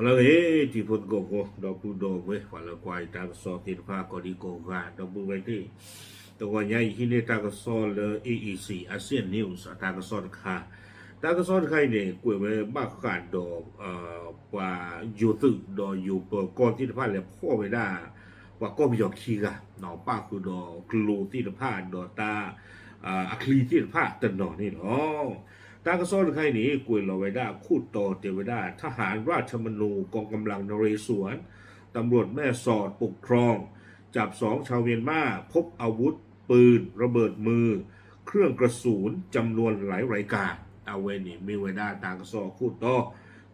လၢအဂ့ၤ တံၤဖိသကိးဖိ ဒီပုၢ်ဒီဝဲၢ် ပှၤလၢကွၢ်ယတၢ်ကစီၣ်သ့ၣ်တဖၣ် ကိးဒံကိးဂၤ ဒီပုၢ်ဝဲၢ်သ့ၣ်, တဂီၤညါအံၤဟံးန့ၢ်တၢ်ကစီၣ်လၢ A E C Asian News အတၢ်ကစီၣ်တခါ, တၢ်ကစီၣ်တခါအံၤန့ၣ် ကွဲးဝဲဘၣ်ဃးဒီး ပှၤယိၤသုးဒီးယိၤပၢၤကီၢ်သ့ၣ်တဖၣ်လဲၤဖီၣ်ဝဲဒၣ် ပှၤကီၢ်ပယီၤခံဂၤ ပၣ်ဃုာ်ဒီးကျိသ့ၣ်တဖၣ်ဒီးတၢ် အချံသ့ၣ်တဖၣ်တနီၤန့ၣ်လီၤ. တၢ်ကစီၣ်တခါအံၤန့ၣ် ကွဲးလီၤဝဲဒၣ်အခိၣ်တီတဲဝဲဒၣ် ทหารราชธรรมนูญ กองกำลังนเรศวร ตำรวจแม่สอดปกครอง จับสองชาวเมียนมา พบอาวุธปืน ระเบิดมือ เครื่องกระสุน จำนวนหลายรายการ အဝဲန့ၣ်မ့ၢ်ဝဲဒၣ်တၢ်ကစီၣ်အခိၣ်တီ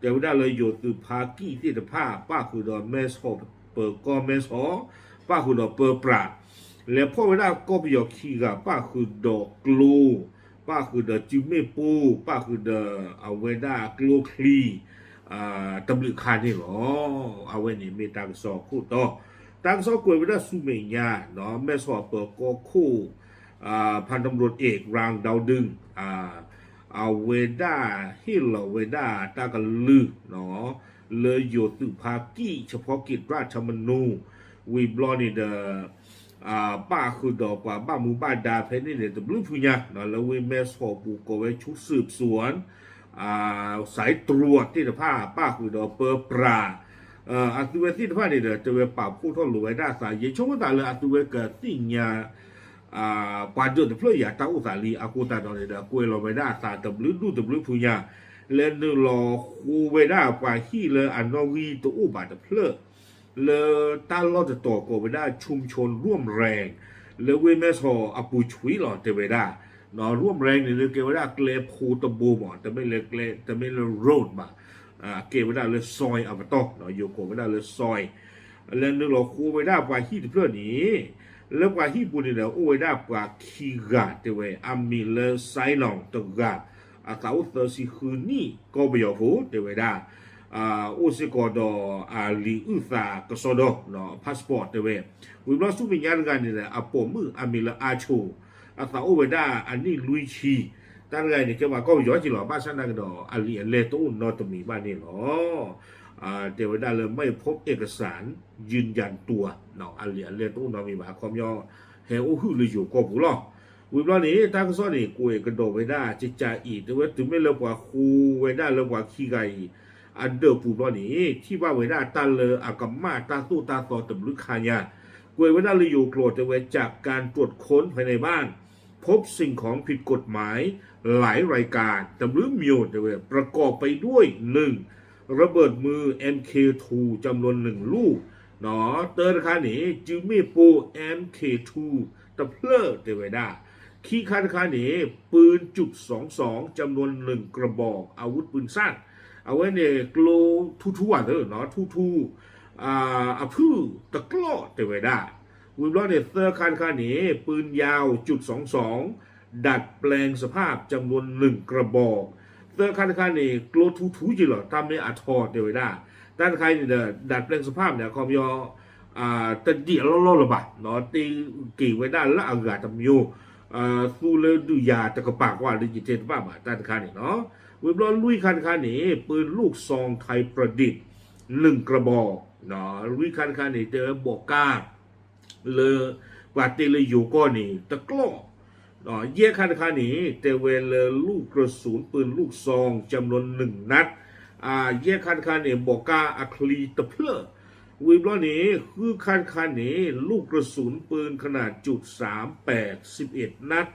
တဲဝဲဒၣ်လၢယိၤသုးဖါကံၢ်သ့ၣ်တဖၣ် ပၣ်ဃုာ်ဒီးမဲဆီး ပၢၤကီၢ်မဲဆီး ပၣ်ဃုာ်ဒီးပၢပြး လဲၤဖီၣ်ဝဲဒၣ်ကီၢ်ပယီၤခံဂၤ ပၣ်ဃုာ်ဒီးကျိ ပၣ်ဃုာ်ဒီးစုမ့ၣ်ပိၢ် ပၣ်ဃုာ်ဒီးအဝဲဒၣ်ကျိချံ တဘျုးခါန့ၣ်လီၤ. အဝဲန့ၣ်မ့ၢ်တၢ်ကစီၣ်အခိၣ်တီ တၢ်ကစီၣ်ကွဲးဝဲဒၣ်ဆူမဲာ်ညါ မဲဆီးအပၢၤကီၢ်ခိၣ် พันตำรวจเอก รางดาวดึง အဝဲဒၣ်ဟ့ၣ်လီၤဝဲဒၣ်တၢ်ကလုၢ် လၢယိၤသုးဖါကံၢ် เฉพาะกิจราชธรรมนูญ ဝံၤဘျီန့ၣ်ဒီး ပၣ်ဃုာ်ဒီးပှၤဘၣ်မူဘၣ်ဒါဖဲန့ၣ်န့ၣ် တဘျုးဖုညါ လၢဝ့ၢ်မဲဆီးပူၤကိးဝဲ ชุดสืบสวน สายตรวจ သ့ၣ်တဖၣ် ပၣ်ဃုာ်ဒီးပၢပြး အသုဝဲသ့ၣ်တဖၣ်န့ၣ်ဒီး တဲဝဲပာ်ဖှိၣ်ထီၣ်လိာ်ဝဲဒၣ်အသး ယဆိကမိၣ်သးလၢအသုဝဲကသ့ၣ်ညါ ပှၤဒၢးတဖျၢၣ်အံၤအတၢ်အိၣ်သးလံ အဃိသတးဒီးန့ၣ်ဒီး ကွဲးလီၤဝဲဒၣ်အသးတဘျုးဒူၣ်တဘျုးဖုညါ လဲၤနုာ်လီၤဃိဝဲဒၣ်ပှၤဟံၣ်လၢအနီၣ်ဂံၢ်တအိၣ်ဘၣ်တဖျၢၣ် လၢတၢ်လီၢ်တတီၤကိးဝဲဒၣ် ชุมชนร่วมแรง လၢဝ့ၢ်မဲဆီးအပူၤဆွံလီၤ တဲဝဲဒၣ် ร่วมแรง န့ၣ်လၢကဲဝဲဒၣ်ကျဲဖိတဘိမး တမ့ၢ်လၢကျဲ တမ့ၢ်လၢ road ဘၣ် ကဲဝဲဒၣ်လၢ ซอย အပတီၢ် ယိၤကိးဝဲဒၣ်လၢ ซอย လဲၤနုာ်လီၤဃိဝဲဒၣ်ပှၤဟံၣ်တဖျၢၣ်န့ၣ် လၢပှၤဟံၣ်ပူၤန့ၣ်ဒီး အိၣ်ဝဲဒၣ်ပှၤခံဂၤတဲဝဲ အမံၤလၢ စဲလီၤ တဂၤ အသးအိၣ်သၢဆံဃုနံၣ် ကီၢ်ပယီၤဖိ တဲဝဲဒၣ် အိၣ်စ့ၢ်ကီးဒီးအလံာ်အုၣ်သးကစီဒီ passport တဲဝဲ ဝံၤဘျီဆူမဲာ်ညါတဂၤန့ၣ်ဒီး အပိာ်မုၣ်အမံၤလၢအါဆိး အသးအိၣ်ဝဲဒၣ်အနံၣ်လွံၢ်ဆံ တၢ်တဂၤအံၤန့ၣ် ကဲပှၤကီၢ်ပယီၤက့လီၤ ဘၣ်ဆၣ်သနာ်က့ဒီး အလံာ်အလဲၢ်တအိၣ်နီတမံၤဘၣ်န့ၣ်လီၤ. တဲဝဲဒၣ်လၢ ไม่พบเอกสารยืนยันตัว အလံာ်အလဲၢ်တအိၣ်နီတမံၤဘၣ် အခီပညီ ဟဲအိၣ်ဟုၣ်လၢယိၤကီၢ်ပူၤလီၤ. ဝံၤဘျီန့ၣ် တၢ်ကစီၣ်န့ၣ် ကွဲးကဒီးဝဲဒၣ် ကကးအံၤ တဲဝဲတုၤမ့ၢ်လၢပှၤဃိဝဲဒၣ်လၢပှၤခံဂၤအံၤ အဒၢးပူၤဘျီန့ၣ် ထံၣ်ဘၣ်ဝဲဒၣ်တၢ်လၢအကမၣ်တၢ်သိၣ်တၢ်သီတဘျုးခါညါ ကွဲးဝဲဒၣ်လၢယိၤကျိာ်တဲဝဲ จากการตรวจค้นภายในบ้าน พบสิ่งของผิดกฎหมายหลายรายการ တဘျုးမျိုး တဲဝဲ ประกอบไปด้วย หนึ่ง ระเบิดมือ เอ็มเคทู จำนวนหนึ่งลูก တၢတခါန့ၣ် စုမ့ၣ်ပိၢ် เอ็มเคทู တဖျၢၣ် တဲဝဲဒၣ် ခံခါတခါန့ၣ် ปืนจุดสองสอง จำนวนหนึ่งกระบอก อาวุธปืนสั้น အဝဲန့ၣ် ကျိထူထူဘၣ်သၢ ထူထူ အဖုၣ်တကျီၢ် တဲဝဲဒၣ် ဝံၤဘျီန့ၣ် သၢခါတခါန့ၣ် ปืนยาวจุดสองสอง ดัดแปลงสภาพ จำนวนหนึ่งกระบอก သၢခါတခါန့ၣ် ကျိထူထူက့လီၤ တၢ်မ့ၢ်အထီတဲဝဲဒၣ် တၢ်တခါအံၤန့ၣ်ဒီး ดัดแปลงสภาพ န့ၣ် အခီပညီ တဒံးအလီၢ်လီၢ်လၢၤဘၣ် တ့က့ၤဝဲဒၣ်လၢအဂၤတမျိုး သူလၢဒုးယၤတကပၤကွၢ်လၢယတဲတဘၣ်ဘၣ် တၢ်တခါန့ၣ်လီၤ. ဝံၤဘျီလွံၢ်ခါတခါန့ၣ် ปืนลูกซองไทยประดิษฐ์ หนึ่งกระบอก လွံၢ်ခါတခါန့ၣ် တဲဝဲ บอก้า လၢ ပှၤတ့လၢယိၤကီၢ်န့ၣ် တကျီၢ် ယဲၢ်ခါတခါန့ၣ် တဲဝဲလၢ ลูกกระสุนปืนลูกซอง จำนวนหนึ่งนัด ယဲၢ်ခါတခါန့ၣ် บอก้า အချံတဖျၢၣ် ဝံၤဘျီန့ၣ် ဃုခါတခါန့ၣ် ลูกกระสุนปืนขนาดจุดสามแปด สิบเอ็ดนัด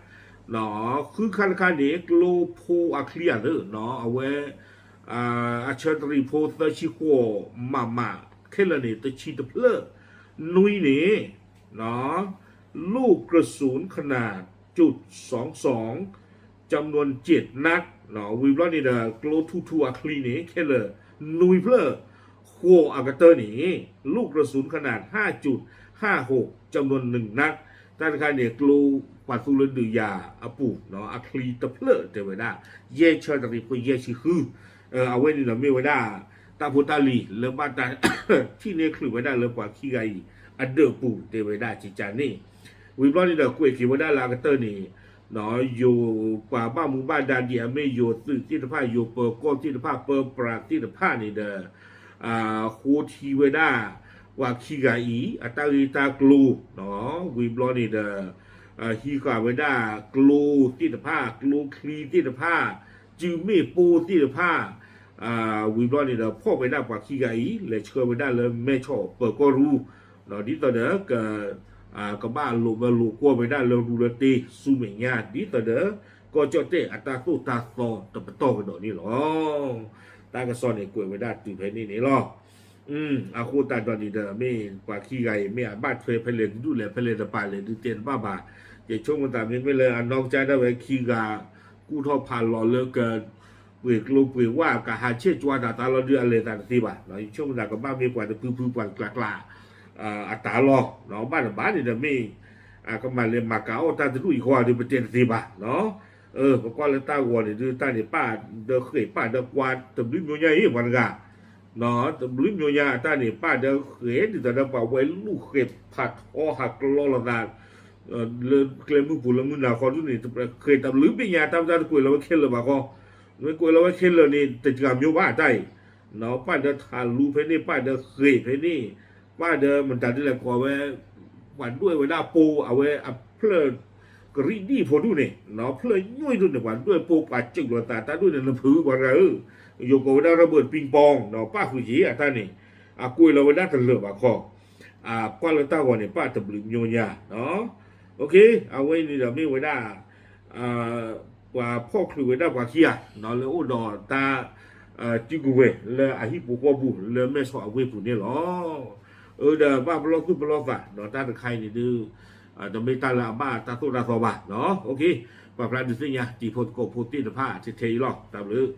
ဃုခါတခါန့ၣ် ကျိဖိအချံအသၢ အဝဲ အဆၢတရံးဖိသၢဆံဃိး မမ ခဲလၢာ်န့ၣ် တဆံတဖျၢၣ် နွံန့ၣ် ลูกกระสุนขนาดจุดสองสอง จำนวนเจ็ดนัด ဝံၤဘျီန့ၣ်ဒီး ကျိထူထူအချံန့ၣ် ခဲလၢာ် နွံဖျၢၣ် ဃိးအကတၢၢ်န့ၣ် ลูกกระสุนขนาดห้าจุดห้าหก จำนวนหนึ่งนัด တၢ်တခါန့ၣ် ကျိပှၤသူလၢဒုးယၤအပူၤ အချံတဖျၢၣ်တဲဝဲဒၣ် ယဲၢ်ဆၢတရံးဖိယဲၢ်ဆံဃု အဝဲန့ၣ်ဒီးမ့ၢ်ဝဲဒၣ် တၢ်ဖိတၢ်လံၤလၢဘၣ်တၢ်ထံၣ်န့ၢ်ချုးဝဲဒၣ်လၢပှၤခံဂၤအံၤ အဒၢးပူၤတဲဝဲဒၣ်ကကန့ၣ် ဝံၤဘျီန့ၣ်ဒီးကွဲးက့ၤဝဲဒၣ်လၢအကတၢၢ်န့ၣ် ယိၤပှၤဘၣ်မူဘၣ်ဒါဒ်အမ့ၢ်ယိၤသုးသ့ၣ်တဖၣ် ယိၤပၢၤကီၢ်သ့ၣ်တဖၣ် ပၢပြးသ့ၣ်တဖၣ်န့ၣ်ဒီး ဃိထံဝဲဒၣ် ပှၤခံဂၤအံၤ အတၢ်ဂ့ၢ်တၢ်ကျိၤ, ဝံၤဘျီန့ၣ်ဒီး ဟံးဃာ်ဝဲဒၣ်ကျိသ့ၣ်တဖၣ် ကျိချံသ့ၣ်တဖၣ် စုမ့ၣ်ပိၢ်သ့ၣ်တဖၣ်, ဝံၤဘျီန့ၣ်ဒီး ဖီၣ်ဝဲဒၣ်ပှၤခံဂၤအံၤ လဲၤဆှၢဝဲဒၣ်လၢမဲၢ်ဆီးပၢၤကီၢ်ရူၢ်, ဒ်သိးဒီး ကဘၣ်လိာ်ဘၢလိာ်ကွီၢ်ဝဲဒၣ်လၢရူလၢတ့ဆူမဲာ်ညါ ဒ်သိးဒီး ကီၢ်ကၠီၣ်တဲၣ်အတၢ်သိၣ်တၢ်သီတပတီၢ်ကဒီးန့ၣ်လီၤ. တၢ်ကစီၣ်န့ၣ် ကွဲးဝဲဒၣ်တုၤဖဲန့ၣ်န့ၣ်လီၤ. အဃိသတးဒီးန့ၣ်ဒီး မ့ၢ်ပှၤခံဂၤအံၤ မ့ၢ်အဘၣ်ထွဲဖဲလဲၣ်တဒူၣ်လဲၣ် ဖဲလဲၣ်တပၤလဲၣ် ဒုးတဲတဘၣ်ဘၣ်. ယဆိကမိၣ်သးမ့မ့ၢ်လၢအနီၢ်ကစၢ်ဒၣ်ဝဲခံဂၤ ကူၣ်ထီၣ်ဖးလီၤလၢက ပှ့ၤကျိပှ့ၤဝၣ် ကဟးဆဲးကွၢ်တၢ်သးလီၤဒုး အလဲၤသးတသ့ဘၣ်. ယဆိကမိၣ်သးကဘၣ်မ့ၢ်ပှၤတဖုဖုပှၤတကျးကျး အတၢ်လီၤ. ဘၣ်တဘၣ်န့ၣ်ဒီးမ့ၢ် ကမၤလဲၤမၤကၤအီၣ်တၢ်တဒူၣ်အံၤဃီဒီး ပတဲတသ့ဘၣ်. ပကွၢ်လၢတၢ်ဂီၤန့ၣ်ဒုး တၢ်န့ၣ်ပၣ်ဒီးဃဲးပၣ်ဒီးကွါ တဘျုးမျိၤညါအံၤ ပှၤတဂၤ တဘျုးမျိၤညါအတၢ်န့ၣ် ပၣ်ဒီးဃဲးဒ်သိးဒီးပှၤဝဲလူၢ်ဃဲးဖးထီဟးကျီလိာ်သး လၢကျဲမုၢ်ပူၤလၢမုၢ်နၤဃီဒုးန့ၣ် ဃဲးတဘျုးဘ့ၣ်ညါတၢ်ပတၢ်တကွဲးလီၤဝဲခဲလၢာ်ဘၣ်ဃီ, မ့ၢ်ကွဲးလီၤဝဲခဲလၢာ်န့ၣ် တစှၤမျိၤဘၣ်တၢ်အံၤ, ပၣ်ဒီးထးလူဖဲန့ၣ် ပၣ်ဒီးဃဲးဖဲန့ၣ်, ပၣ်ဒီးမတၤဒ်လဲၣ်ကိးဝဲ ပှၤဒွဲၣ်ဝဲဒၣ်ပိ အဝဲအဖျၢၣ် ကရံၣ်ဒံၣ်ဖိဒူၣ်န့ၣ် ဖျၢၣ်ညွံၣ်ဒူၣ်န့ၣ် ပှၤဒွဲၣ်ပိပှၤစူးလိာ်သးတၢ်ဒွဲၣ်န့ၣ် နဖုပှၤတဂၤဧၢ, ယိၤကိးဝဲဒၣ်ရဘၢၣ်ပံပီ ပၣ်ဃုာ်က့ၤအတၢ်န့ၣ် အကွဲးလီၤဝဲဒၣ်တလၢာ်ဘၣ်ခီ, ကွၢ်လၢတၢ်ဂီၤန့ၣ် ပၣ်တဘျုးမျိၤညါ, အဝဲန့ၣ်ဒီးမ့ၢ်ဝဲဒၣ် ပှၤဖီၣ်ချုးဝဲဒၣ်ပှၤခံဂၤ လၢအိၣ်ဒီးတၢ် စုကဝဲၤလၢအဟံၣ်ဖိဃီပူၤ လၢမဲၢ်ဆီးအဝ့ၢ်ပူၤန့ၣ်လီၤ. အၢ ဒီးဘၣ်ပလီၢ်သူၣ်ပလီၢ်သး ဒီးတၢ်တခါအံၤန့ၣ်ဒုး တမ့ၢ်တၢ်လၢအဘၣ်တၢ်သိၣ်တၢ်သီဘၣ်, ပာ်ဖျါဒုးသ့ၣ်ညါ တံၤဖိသကိးဖိသ့ၣ်တဖၣ်ထဲထဲအံၤလီၤ. တၢ်ဘျုး